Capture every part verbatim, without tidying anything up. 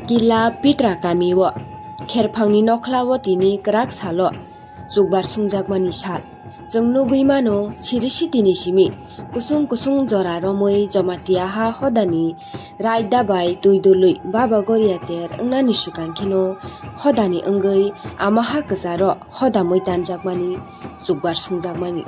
Kila Pitra kami o kherphangni nokhla o tini kwrak salo chukbar sungjakmani sal. Chwng nugwi mano, siri sitini simi kusung kusung jora romwi Jamatia ha hodani raida bai twi dului Baba Goria ter wngnani swkang kheno hodani wngwi ama ha kwcharo hodamwi tanjakmani chukbar sungjakmani.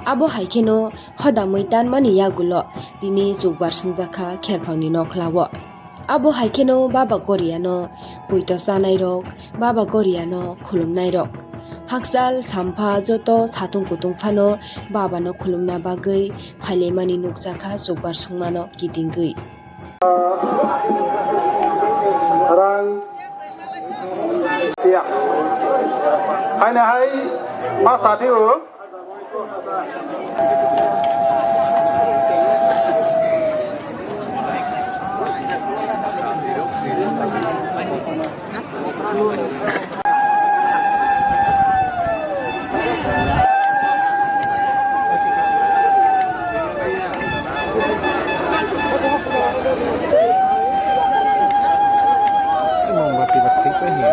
Abo hai kheno hodamwi tanmani yagulo tini chukbar sungjakha kherphangni nokhla o. Abo hai kheno Baba Goriano poito chanairok, Baba Goriano khulumnairok. Hakchal sampha joto satung kutung phano Babano khulumna bagwi phailaimani nukjakha chukbar sungmano kitingwi. Rang tia. Haina hai ma sathi o. Mombati bati ko hi.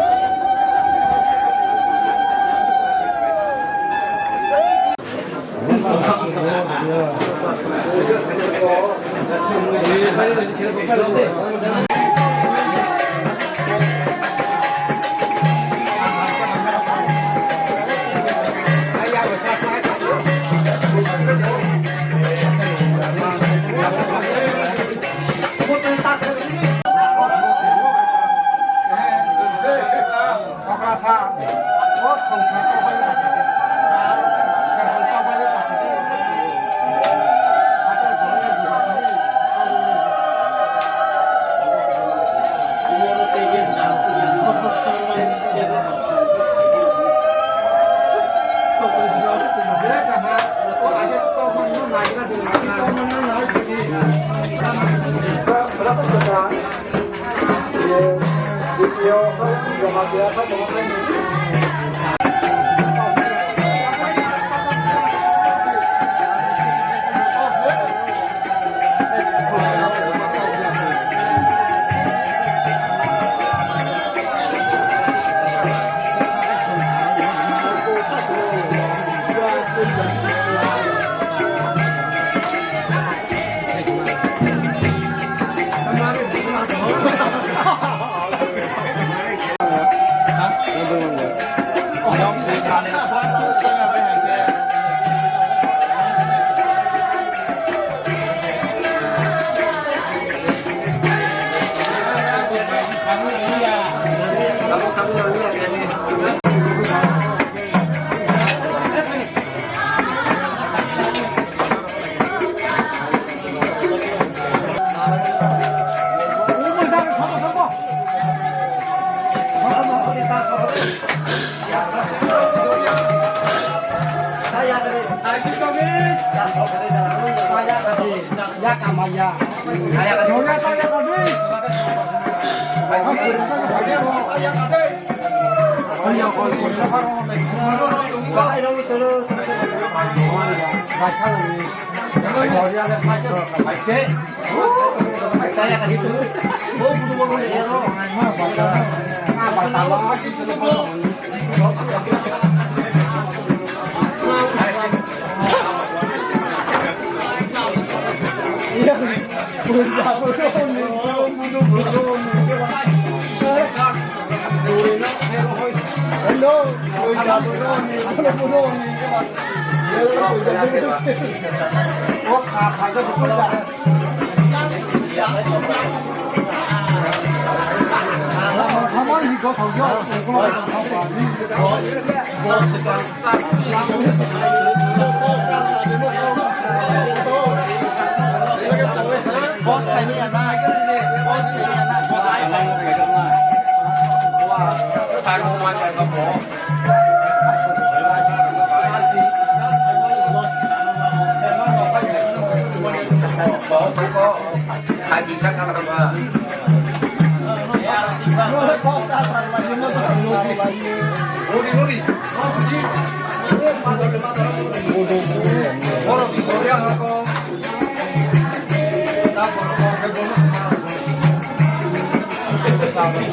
Lamjagwi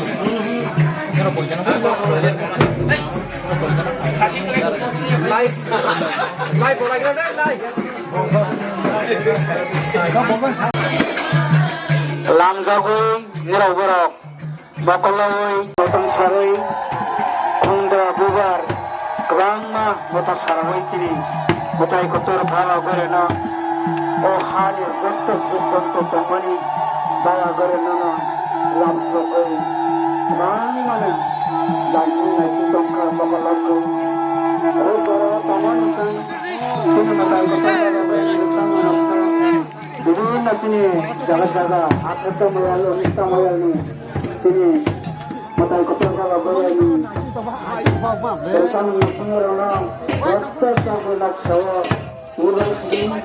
norok borok. Bokoloi, motang sarwi, khundra bubar, kwbangma motang sarwi chini, mwtai kotor bala goreno, o hani joto jibonto tongmani bala goreno no lamsogwi, kwbangmano lamsong naiwi tongkha bokolorok. O borok tongmani chwng chini mwtai kotor bala goreno tongmani bibinno chini jaga jaga, akhir tongmani, akhir tongmani. Tini mwtai kotor jaga boyani. Tei tamni songwi rwno joto tabuk lak sao. Uro sini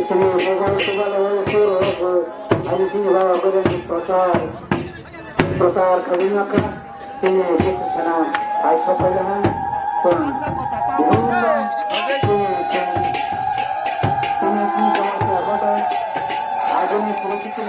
tini mobile tobal o suru rok bo. Ani tini baba boyani prochar, prochar khawi maka. Tini kisu sana ai sopai jaha. Tong. Uro tini tini tini jaga jaga. Agini tini kisu.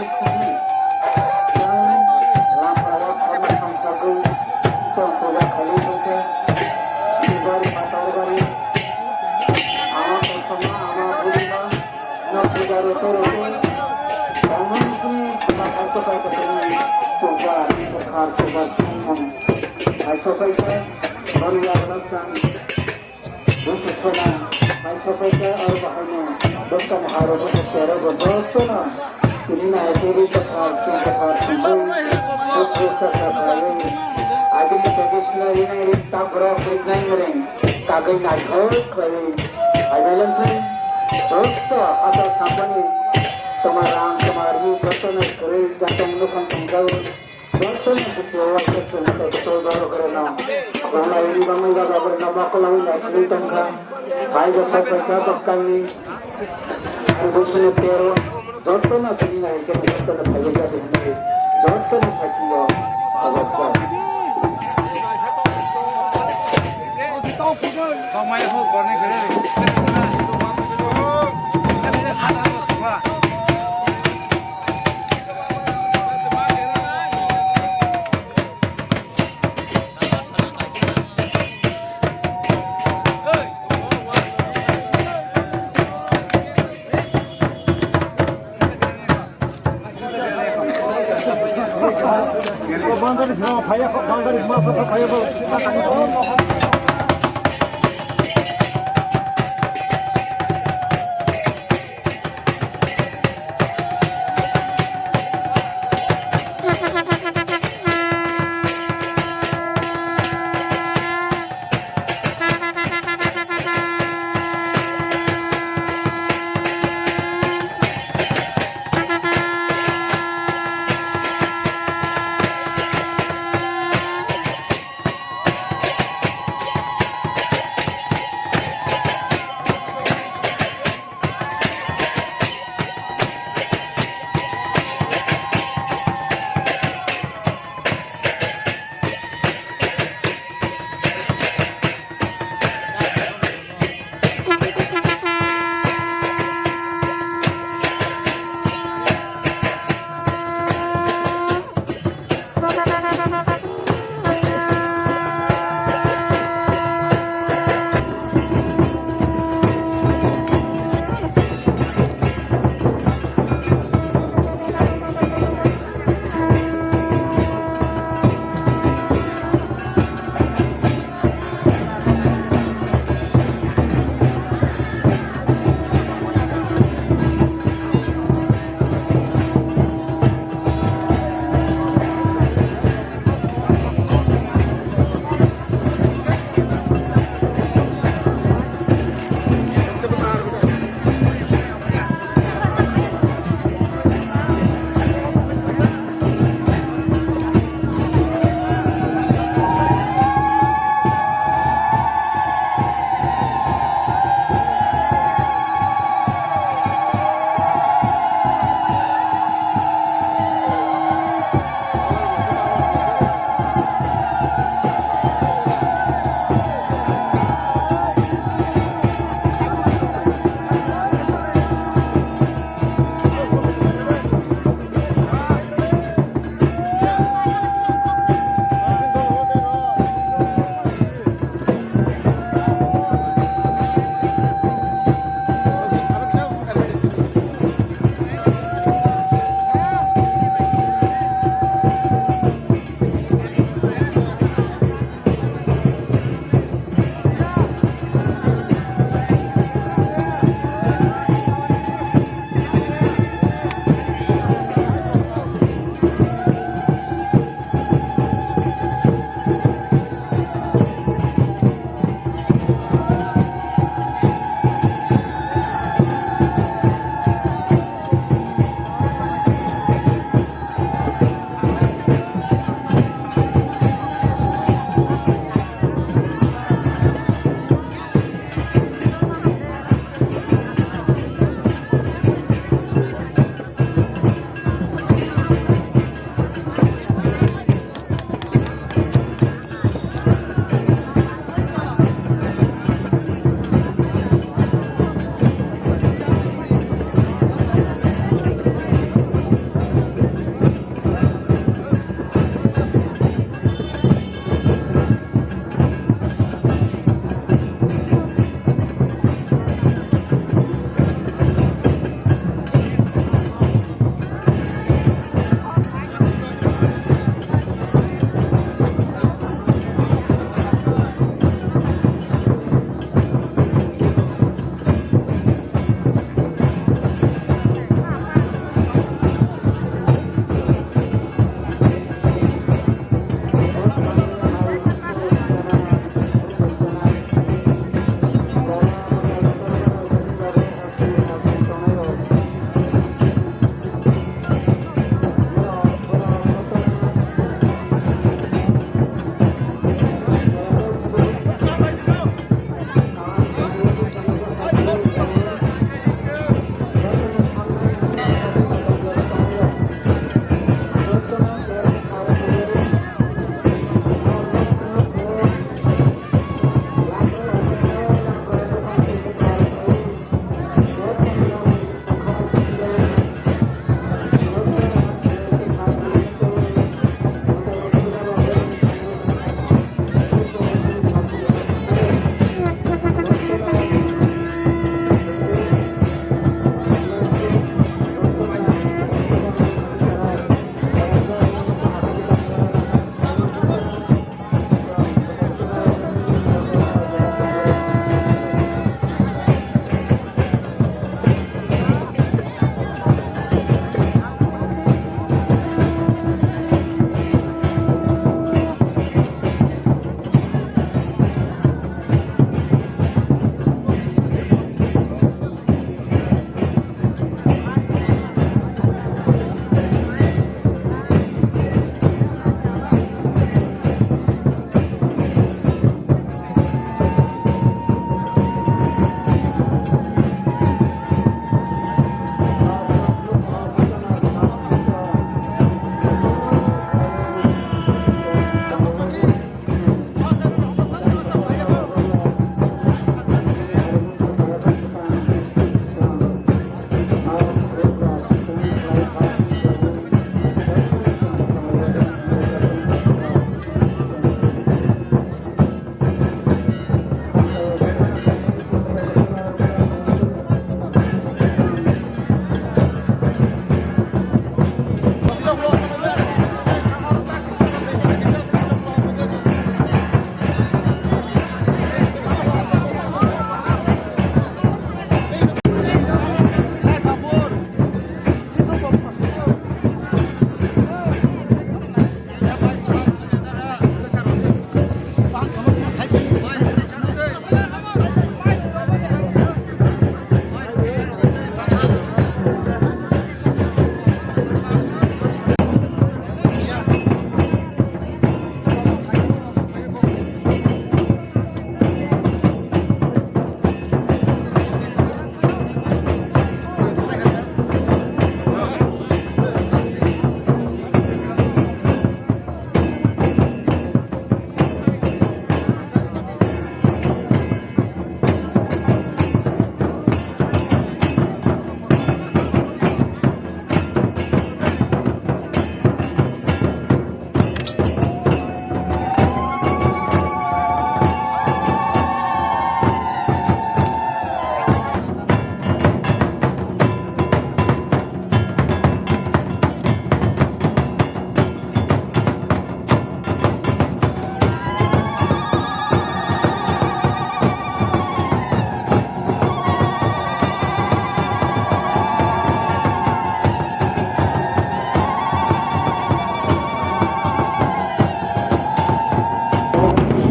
Busu sona, hai sopai khe aro bahaino bwskang harok bwswk terok bo jotono tini nai tini kwthar, tini kwthar, tini kwthar, tini kwthar, agini traditional rinai ri tabrok rinai ring kagwi naithok khlaiwi phainai lengkhe joto asal sampani toma rang toma ri jotono kwrwi jatong nukhung tongjago. Jotono bwskango waisa chwng tei tei borok rwno kwbangma ini bangwi baba borokno mokol wngwi naikolwi tongkha. Phai bo sok phaikha bwskangni. Ani bwswkni tero jotono tini nai khe jotono phaiwi jadi hwnwi jotono phaikha.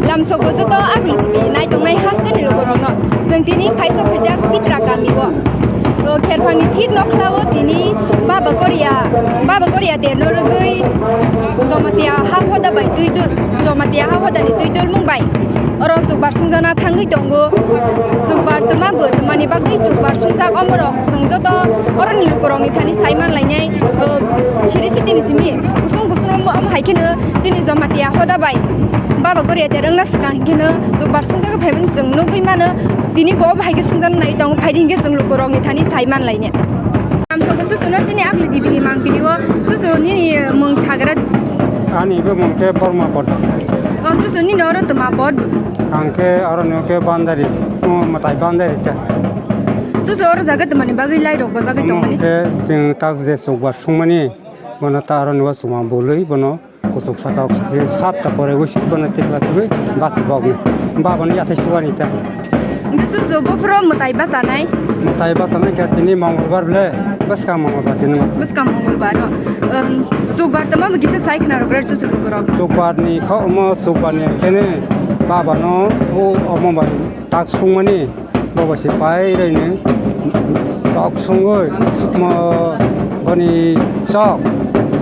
Lamsogo joto Aglu T V naitongnai hasteni lukurokno. Chwng tini phaisok phaijak Pitra kamio. O Kherphangni thik nokhlao tini Baba Goria, Baba Goria derno rwgwi Jamatia ha hoda bai twi dul, Jamatia ha hodani twi dulmung bai oro chukbar sungjakna thangwi tongo. Chukbar twma bo twmani bagwi chukbar sungjak omorok chwng joto oroni lukurokni thani sai manlainai, o, siri sitini simi kusung kusung omo, omo hai kheno chini Jamatia hoda bai Baba Goria derwngna swkang hinkhe no chukbar sungjagwi phaimani chwng nugwi mano. Tini bo obo hai khe sungjakna nai tongo, phaidi hinkhe chwng lukurokni thani sai manlainai. Lamsogo susuno chini Aglu T V ni mangpili o susu nini mung sagra. Ani bo mung khe Borma Kotor. O susu nini oro twma pod. Ang khe aro no khe Bandari, o mwtai Bandari ta. Susu oro jaga twmani bagwi lai rok bo jagwi tongmani. Khe chwng tak je chukbar sungmani, bono ta aro no chuma bolwi bono kuchuk saka o khasi sat ta pore wisik bono tikla twi bati bokni. Ba bono yathai suwani ta. Hwnkhe susu buphuru mwtai bachanai? Mwtai bachanai khe tini Mongolbar ble, bwskang Mongolbar tini. Bwskang Mongolbar o. Um, chukbar tongma bo kisa sai khna rwgwlai susu lukurok. Chukbar ni kho omo chukbar ni kene baba no o omo bai tak sungmani. Bobo se pai rwini chok sungwi mo boni chok,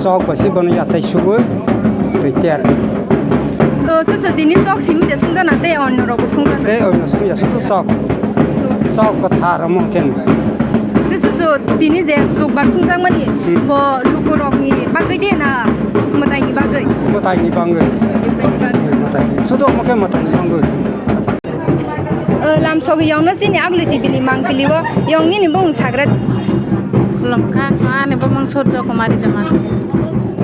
chok bai se bono yathai sugwi twi ter. O, susu tini chok simi de sungjakna tei onno rok bo sungjakna? Tei onno sungya sudu chok, chok kwthar omo khen. Tei susu tini je chukbar sungjakmani, hmm, bo lukurokni bagwi de na mwtaini bagwi? Mwtaini bagwi. Mwtaini bagwi. Mwtai. Sudu omo khe mwtaini bagwi. O, lamsogwi yongno chini Aglu T V ni mangpili o, yong nini bumung sagra? Khulumkha, ani bumung Surjo Kumari Jamatia.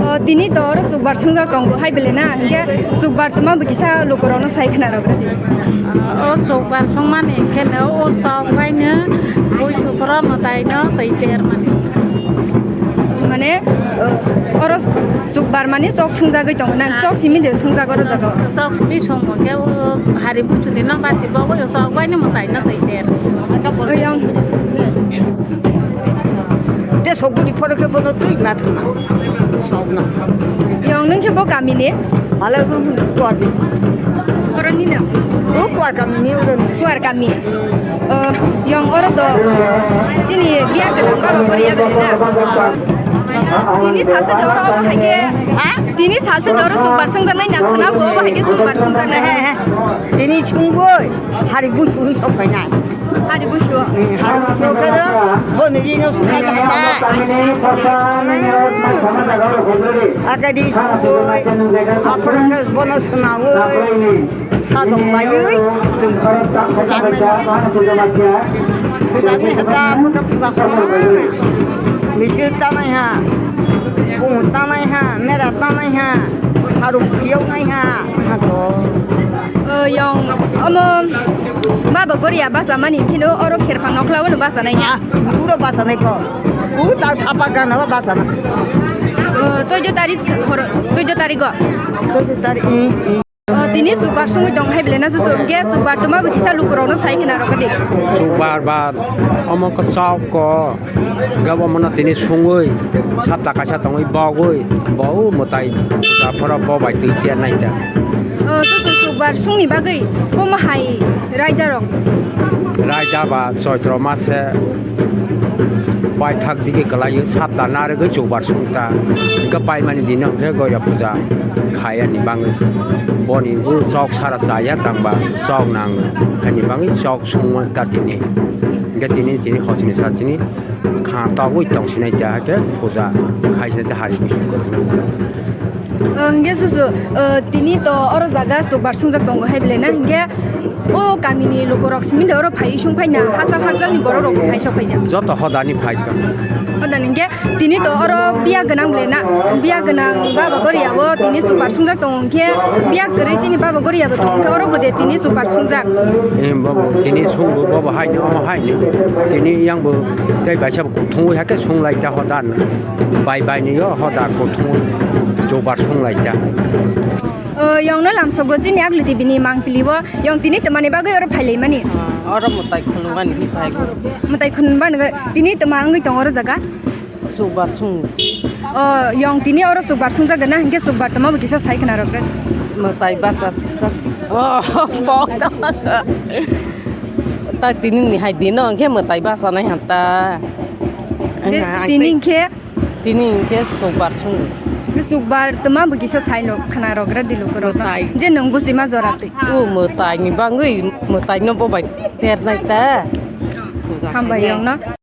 O, tini to oro chukbar sungjak tongo hai bele na, hinkhe chukbar tongma bo kisa lukurokno sai khna rwgwlai di. O chukbar sungmani hinkhe no o chok bai no bui sukro mwtai no twi ter mani. Mane, uh, oro chukbar mani chok sungjagwi tongo na? Ah. Chok simi de sungjak oro jaga o? Chok simi song bo khe o hari buchudi no bati bo o chok bai no mwtai no twi ter. Oyang. Te sok buni phoro khe bono twi ma thuma. Chok no. Yong nung khe bo kami ni? Pala ko kuar ni. Oro ni na? O kuar kami ni oro ni. Kuar kami. O, yong oro do. Chini biya gwnang baba gori ya bele na. Tini salsa de oro obo hai khe. Ha? Tini salsa de oro chukbar sungjaknai na khna bo obo hai khe chukbar sungjaknai. He, he. Tini sungwi hari busu hui sok phainai. Hari busu. Hmm, hari busu khe bo ni no sungai kha ta. Akadi sungwi aphuru khe bono sunawi. Sadok laiwi chwng pujaknai nokho. Pujaknai ha ta, puja puja khoroknai. Misil tanai ha, kumu tanai ha, mera tanai ha, haruk phiyoknai ha, hako. O, yong, omo, baba goriya bachamani, kheno oro kherphang nokla bono bachanai ya? Ah, uro bachanai ko. U ta sapa gana ba bachana. O, soido tarik horo, soido tarik o. Soido tarik, i, i. O, tini chukbar sungwi tong hai bele na susu, hwnkhe chukbar tongma bo kisa lukurokno sai khna rwgwlai di. Chukbar ba omo khe chok ko, hwnkhe omono tini sungwi sapta kaisa tongwi bogwi bo mwtai puja phoro bo bai twi ternai ta. O, susu chukbar sungni bagwi omo hai raida rok? Raida ba Choitro mase. Paithak digi kwlaiwi sapta narwgwi chukbar sungta. Hwnkhe paimani dino hwnkhe goya puja khayani bangwi. Boni o chok sara chaya tangba chok nang. Haini bangwi chok sungma ta tini. Hwnkhe tini chini hosini sachini kha togwi tongsinai ta hakhe puja khaisinai ta hari bising kwrwngwi. O, hwnkhe susu, o, tini to oro jaga chukbar sungjak tongo hai bele na, hwnkhe o kamini lukurok simi de oro phaiwi sung phaina hachal hachalni borok rok phai sok phaijak. Joto hodani phai kha. Hodani hwnkhe tini to oro biya gwnang bele na, biya gwnang baba goriya o tini chukbar sungjak tongo hwnkhe biya kwrwi chini baba goriya bo tongo hwnkhe oro bo de tini chukbar sungjak. Em, bobo tini sungbo bobo haino omo haino tini yangbo tei baisa bo kuthungwi hakhe sunglai ta hodan. Bai bai ni yo hoda kuthung jobar sung lai ta. O, yong no lamsogo chini Aglu T V ni mangpili bo, yong tini twmani bagwi oro phai lai mani. Ah, oro mwtai khulumani phai go. Mwtai khulumani tini twma wngwi tongo oro jaga? Chukbar sung. O, yong tini oro chukbar sung jaga na, hwnkhe chukbar twma bo kisa sai khna rok. Mwtai basa. Oh, pok ta. Ta tini ni hai dino hwnkhe mwtai basa nai han ta. Ang, ang tini hwnkhe? Tini hwnkhe sukbar sung. Sukbar twma bo kisa sailo khna rogra di lukurok no. Mwtai. Je nwng busi ma jora twi. O mwtai ni bangwi mwtai no bo bai ter nai ta. Hambai yong no.